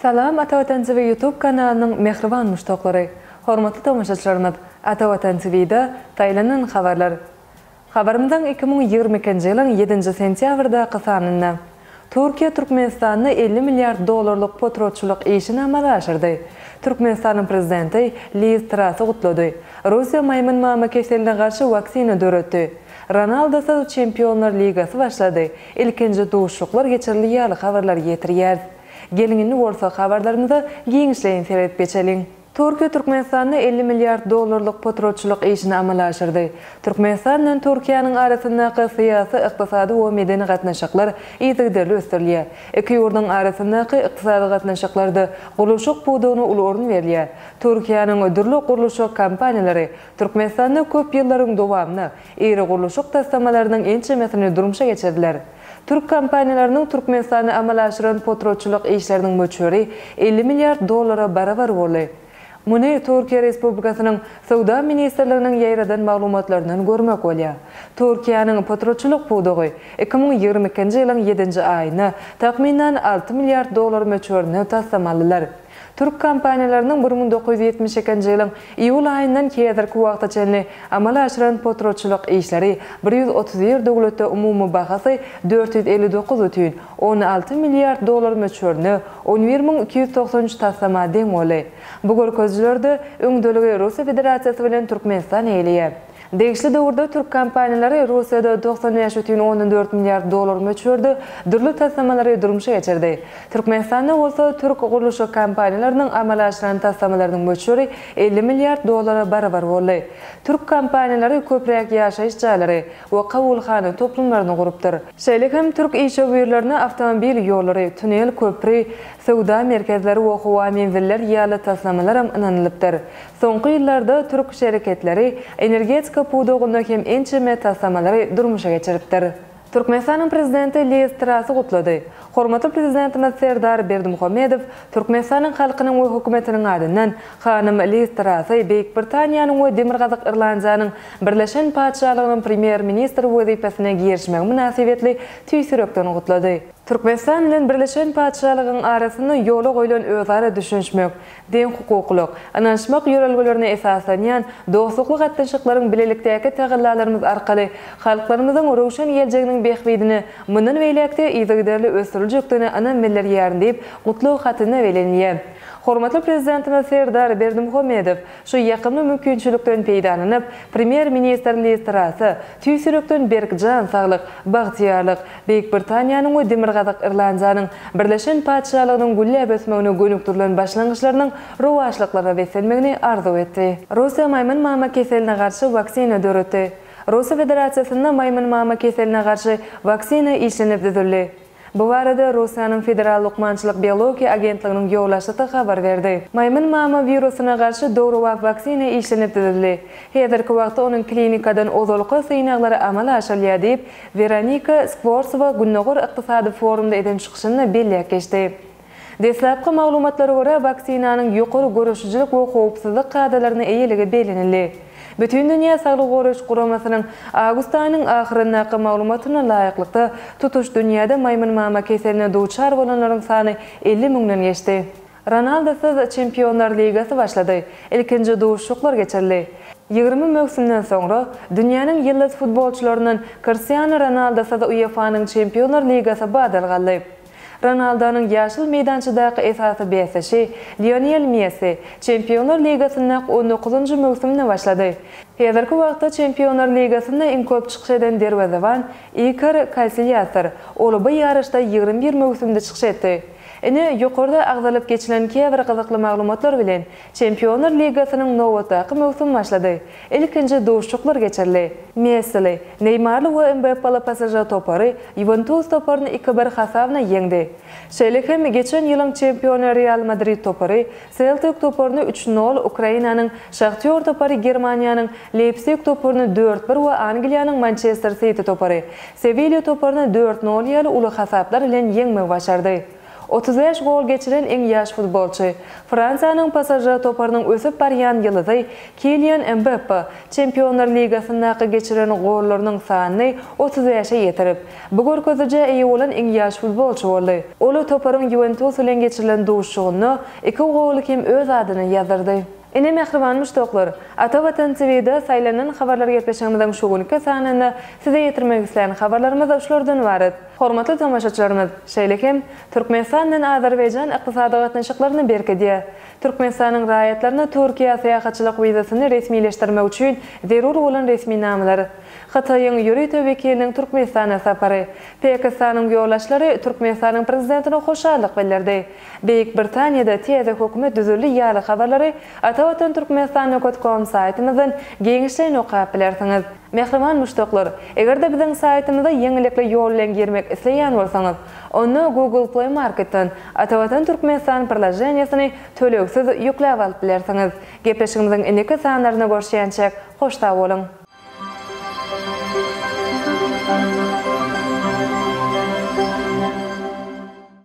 Salam Ata Watan TV YouTube kanalynyň mähriban muşdaklary! Hormatly tomaşaçylarymyz, Ata Watan TV-da saýlanan habarlar. Habarymyzyň 2022-nji ýylyň ýedinji sentýabrdaky sanynda, Türkiýe Türkmenistanda 50 milliard dollarlyk potratçylyk işini amala aşyrdy. Türkmenistanyň Prezidenti Liz Trasy gutlady. Russiýa maýmyn mama keseline garşy waksina döretdi. Ronaldosyz Çempionlar ligasy başlady, ilkinji duşuşyklar geçirildi ýaly habarlary ýetirýäris. Geliň indi bolsa habarlarymyza giňişleýin seredip geçeliň. Türkiýe Türkmenistanda 50 milliard dollarlyk potratçylyk işini amala aşyrdy. Türkmenistan bilen Türkiýäniň arasyndaky syýasy, ykdysady we medeni gatnaşyklar yzygiderli ösdürilýär. Iki ýurduň arasyndaky ykdysady gatnaşyklarda gurluşyk pudagyna uly orun berilýär. Türkiýäniň dürli gurluşyk kompaniýalary Türkmenistanda köp ýyllaryň dowamynda iri gurluşyk taslamalarynyň ençemesini durmuşa geçirdiler. Türk kompaniýalarynyň Türkmenistanda amala aşyran potratçylyk işleriniň möçberi 50 milliard dollara barabar boldy. Muny Türkiýe Respublikasynyň Söwda ministrliginiň ýaýradan maglumatlaryndan görmek bolýar. Türkiýäniň potratçylyk pudagy 2022-nji ýylyň ýedinji aýynda takmynan 6 milliard dollar möçberinde taslama aldylar. Türk kompaniýalarynyň 1972-nji ýylyň iýul aýyndan häzirki wagta çenli amala aşyran potratçylyk işleri 131 döwletde umumy bahasy 459,6 milliard dollar möçberinde 11 293 taslama deň boldy. Bu görkezijilerde öňdeligi Russiýa Federasiýasy bilen Türkmenistan eýeleýär. Degişli döwürde türk kompaniýalary Russiýada 95,4 milliard dollar möçberde dürli taslamalary durmuşa geçirdi. Türkmenistanda bolsa türk gurluşyk kompaniýalarynyň amala aşyran taslamalarynyň möçberi 50 milliard dollara barabar boldy. Türk kompaniýalary köpräk ýaşaýyş jaýlary we kabulhana toplumlaryny gurupdyr. Şeýle hem türk işewürlerine awtomobil ýollary, tunel, köpri, söwda merkezleri we howa menzilleri ýaly taslamalaram ynanylypdyr. Soňky ýyllarda türk şereketleri energetika pudagynda hem ençeme taslamalary durmuşa geçiripdir. Türkmenistanyň Prezidenti Liz Trasy gutlady. Hormatly Prezidentimiz Serdar Berdimuhamedow Türkmenistanyň halkynyň we hökümetiniň adyndan hanym Liz Trasy Beýik Britaniýanyň we Demirgazyk Irlandiýanyň Birleşen Patyşalygynyň Premýer-ministri wezipesine girişmegi mynasybetli tüýs ýürekden gutlady. Türkmenistan bilen Birleşen Patyşalygyň arasynda ýola goýlan özara düşünişmek, deňhukuklylyk, ynanyşmak ýörelgelerine esaslanýan dostlukly gatnaşyklaryň bilelikdäki tagallalarymyz arkaly halklarymyzyň röwşen geljeginiň bähbidine mundan beýläk-de yzygiderli ösdüriljekdigine ynam bildirýärin diýip, gutlag hatynda bellenilýär. Hormatly Prezidentimiz Serdar Berdimuhamedow Şu ýakymly mümkinçilikden peýdalanyp, Premýer-ministr Liz Trassa tüýs ýürekden berk jan saglyk, bagtyýarlyk, Beýik Britaniýanyň we Demirgazyk Irlandiýanyň Birleşen Patyşalygynyň gülläp ösmegine gönükdirilen başlangyçlarynyň rowaçlyklara beslenmegini arzuw etdi. Russiýa maýmyn mama keseline garşy waksina döretdi. Russiýa Federasiýasynda maýmyn mama keseline garşy waksina işlenip düzüldi. Bu barada Russiýanyň Federal lukmançylyk biologiýa agentliginiň ýolbaşçysy habar berdi. Maýmyn mama wirusyna garşy döwrebap waksina işlenip düzüldi. Häzirki wagtda onuň klinikadan ozalky synaglary amala aşyrylýar diýip, Weronika Skworsowa Gündogar ykdysady forumda eden çykyşynda belläp geçdi. Deslapky maglumatlara görä, waksinanyň ýokary göreşijilik we howpsuzlyk kadalaryna eýeligi bellenildi. Bütindünýä Saglygy Goraýyş Guramasynyň awgust aýynyň ahyryndaky maglumatyna laýyklykda, tutuş dünýäde maýmyn mama keseline duçar bolanlaryň sany 50 müňden geçdi. Ronaldosyz Çempionlar ligasy başlady, ilkinji duşuşyklar geçirildi. 20 möwsümden soňra, dünýäniň ýyldyz futbolçylaryndan Kristiano Ronaldosyz UEFA-nyň Çempionlar ligasy badalga aldy. Ronaldonyň ýaşyl meýdançadaky esasy bäsdeşi Lionel Messi Çempionlar ligasyndaky on dokuzynjy möwsümine başlady. Häzirki wagtda Çempionlar ligasynda iň köp çykyş eden derwezeban Iker Kasilýasdyr. Ol bu ýaryşda 21 möwsümde çykyş etdi. Ine, ýokarda agzalyp geçilen käbir gyzykly maglumatlar bilen Çempionlar ligasynyň nobatdaky möwsümi başlady. Ilkinji duşuşyklar geçirildi. Messili, Neýmarly we Mbappeli PSŽ topary Ýuwentus toparyny iki-bir hasabyna ýeňdi. Şeýle hem geçen ýylyň çempiony Real Madrid topary Seltik toparyny üç nol, Ukrainanyň Şahtýor topary Germaniýanyň Leýpsig toparyny dört-bir we Angliýanyň Mançester Siti topary Sewilýa toparyny dört nol ýaly uly hasaplar bilen ýeňmegi başardy. 35 gol geçiren iň ýaş futbolçy, Fransiýanyň PSŽ toparynyň ösüp barýan ýyldyzy Kilian Mbappe Çempionlar ligasyndaky geçiren gollarynyň sanyny 35-e ýetirip, bu görkezijä eýe bolan iň ýaş futbolçy boldy. Ol toparyň Ýuwentus bilen geçirilen duşuşygynda iki goly hem öz adyna ýazdyrdy. Ine mähriban muşdaklar, Ata Watan TV-de saýlanan habarlar gepleşigimiziň şu günki sanynda size ýetirmek islän habarlarymyz şulardan ybarat. Hormatly tomaşaçylarymyz, şeýle hem, Türkmenistan bilen Azerbaýjan ykdysady gatnaşyklaryny berkidýär. Türkmenistanyň raýatlaryna Türkiýä syýahatçylyk wizasyny resmileşdirmek üçin zerur bolan resminamalar, Hytaýyň ýörite wekiliniň Türkmenistana sapary, Pakistanyň ýolbaşçylary Türkmenistanyň Prezidentine hoşallyk bildirdi. Beýik Britaniýada täze hökümet düzüldi ýaly habarlary Atavatan Türkmenistan nokat kom saýtymyzdan giňişleýin okap bilersiňiz. Mähriban muşdaklar, eger-de biziň saýtymyza ýeňillikli ýol bilen girmek isleýän bolsaňyz, onda Google Play Marketden Atavatan Türkmenistan priloženiýesini tölegsiz ýükläp alyp bilersiňiz. Gepleşigimiziň indiki sanlarynda görüşýänçäk, hoş sag boluň!